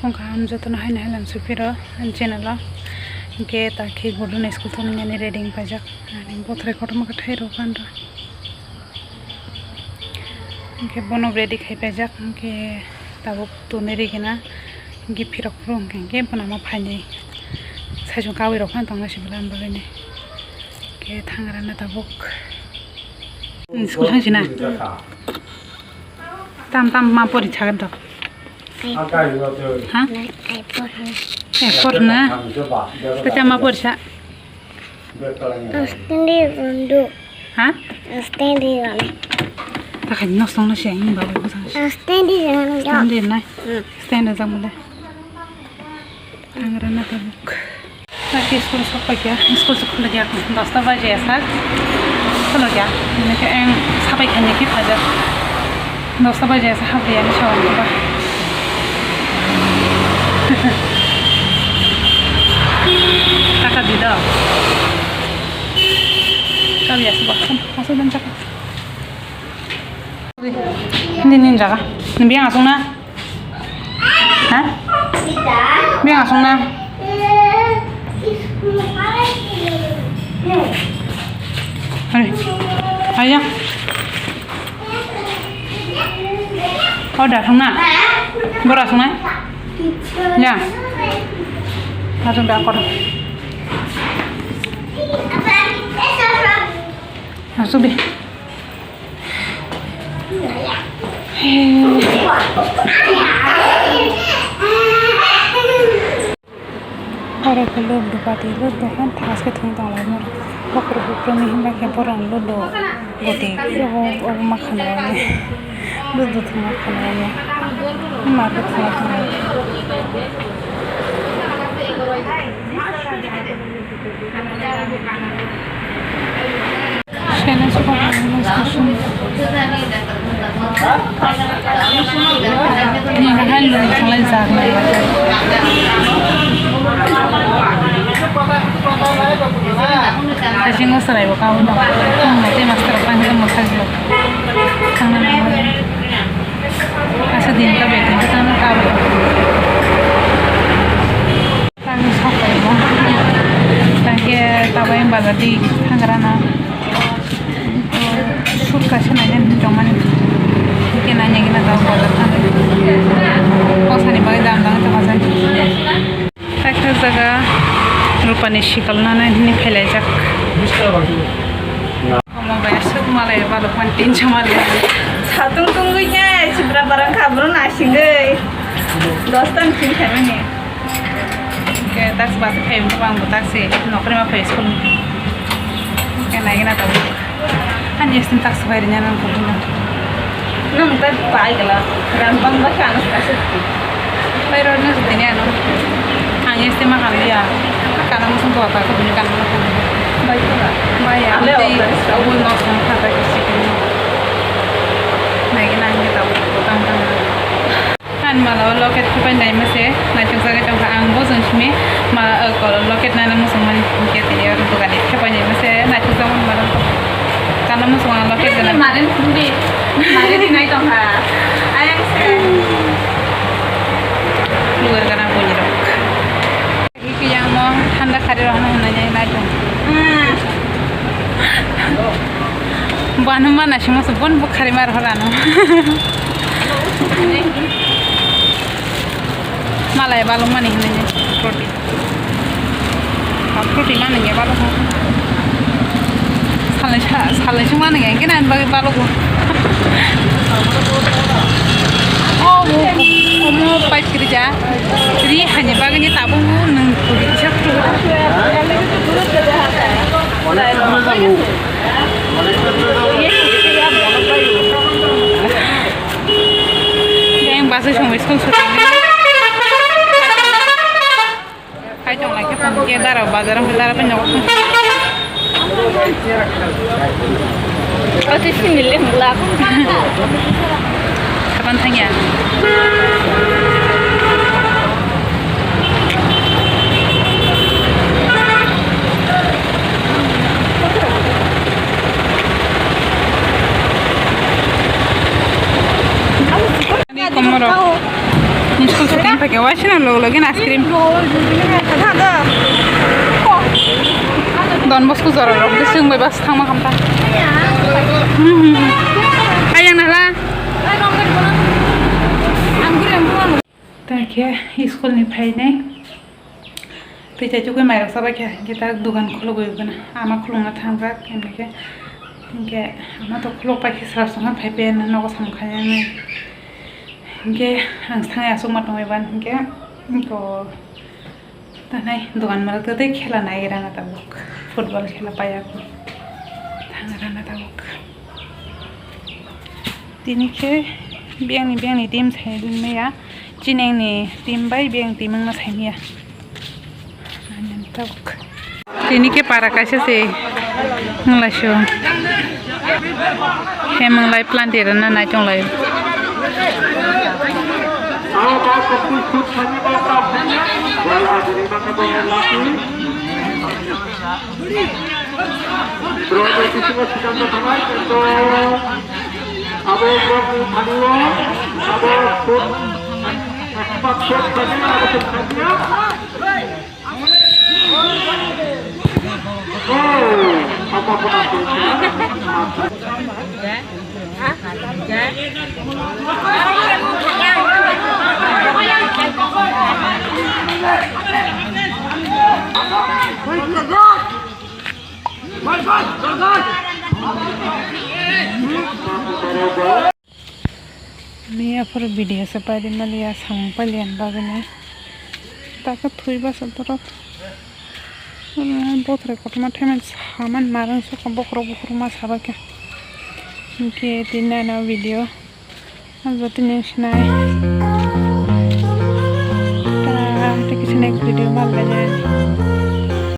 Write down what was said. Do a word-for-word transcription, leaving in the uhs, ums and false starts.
Wngkha, am jotono haino hailam sukphiro ani channel o. Hwnkhe ta khe Gudu ni school thangna nani ready wng paijak. Ani bothrai kotorma khe thai rw phan rw. Hwnkhe bono ready khai paijak, hwnkhe tabuk tonwi rigena, hwnkhe phirok phuru hwnkhe, hwnkhe bono ma phainai. Saichung kawi rok phano tongna sibila ang bagwini. Hwnkhe thangrana tabuk. School thangsi na? Tam tam ma pori chagan to. Ha? Ai por na. Ai por na. Tei ma pori sa? Stand rondo. Ha? Stand rondo. Ta khai no song na se ang ba ba sang. Stand rondo. Stand nai. Hmm. Stand jang mo da. Tangra na tabuk. Lagi school sok paikha, school sok khulukya, dosta baje sak khulukya, nini khe eng sabai khaini khe phaijak, dosta baje sak habri ani sawan ba. Taka di do. Kami ya suba, asu dan taka. Hindi hindi jaga. Biang asung na. Ha? Biang asung na. Hari. Ayo. Kau dah asung na. Bor asung na. Ya. Asung dah kau. Asung deh. Oro khe ludu pati ludu han thaske thung tong lai mano. Hokro hokro ni himba khe bohrok ludu goti obo obo ma khana ludu thung ma khana ma khe thung thung. Haising no chwrai bo kabo no. Tei master rok tang khe mwsajlo. Thangna nangmani. Asa din ta betin ta tangna kabo. Tangni sok bai bo. Tangkhe tabai bazar di thangrana. Sut kaisa naina hinwi tongmani. Hwnkhe naina gina tabuk bazar thangwi. Kosani bagwi dam dam tongma jani. Kaisa jaga rupani sikal nana hini phailaijak. Omo bai aswk malai balokmani tinsa malai. Satung tungwi khe sibra barang kha bro nasingwi. Dosta ni sing khaimani. Ke taksi bus phai wngkha bang bo taksi nokhrima phai school ni. Ke nai gana tabuk. Ani sini taksi bai rinya nang kudu na. Nang ta pai gala. Rang bang ba kana sa sa. Pai ro na sini ano. Ani sini ma kan dia. Kana musung to ta ko bini kana ma kan. Bai ko na. Bai ya. Ale o ta. Ul no sa ta ta ki sikini. Nai gana ani tabuk tang tang. Ani mala o locket khupai naima se naithok jagwi tongkha. Ang bo chwng simi mala o locket nana muchungmani hinkhe tini o dogani khepai naima se naithok jakmani mala o. Kana muchung ang locket gana. Maren khumbi. Maren hinai tongkha. Ayang se. Lugar gana boni rok. Hiki yang mo thanda khari rok hwnwi nai nai tong. Bwano mana sima se bon bo khari mar horano. Malai balok mani hinwi ni roti. Roti mani nge balok. Salai sa-, salai sung mani nge kena bagwi balok. Oh, omo pipe kiri ja. Ri hani bagwi ni tabung nung kuri kisa kuri. Yang basi sung school sung. Hai tong lai khe tong khe dara bazar ang dara pen jago. Ati sini le mula. Kapan thangya? Komoro. Ni school shooting pa kya? Paisano log login ice cream. Don Bosco jora rok de sung bai bas thangma khamta. Ayang nala. Tangke school ni phainai. Twi chai chukwi mairok chabai kha, hinkhe tak dugan khulugwi gana. Ama khulukna thangjak, hinkhe, hinkhe ama to khuluk pai khe srap songkha phai paiya nogo samung khainani. Hinkhe ang thangwi aswkma tongwi ban, hinkhe to tanai dugan mwrwk tei khela nai rana tabuk. Football khela paiya ko. Thang rana tabuk. Tini khe biyangni biyangni team sai maya. Chinengni team bai biyang team wngna sai maya. Ani tabuk. Tini khe para kaisa se wnglaisio. Hem wnglai planti rwna naitonglai. Bwrwi bisingo swkang tongthoknai, kintu abo borokni thani-o abo shot, expert shot khainai abo chwng khaikha. Oh, apa pernah Miya phuru video se paidi maliya samung pailiya bagwino. Taka thwi basa borok. Bothrai kotorma thaiman saman narang sokha bokhorok bokhorok ma sabaikha. Hinkhe tini nana video. Ang jotoni sinai. Ta, ta kisa next video ma.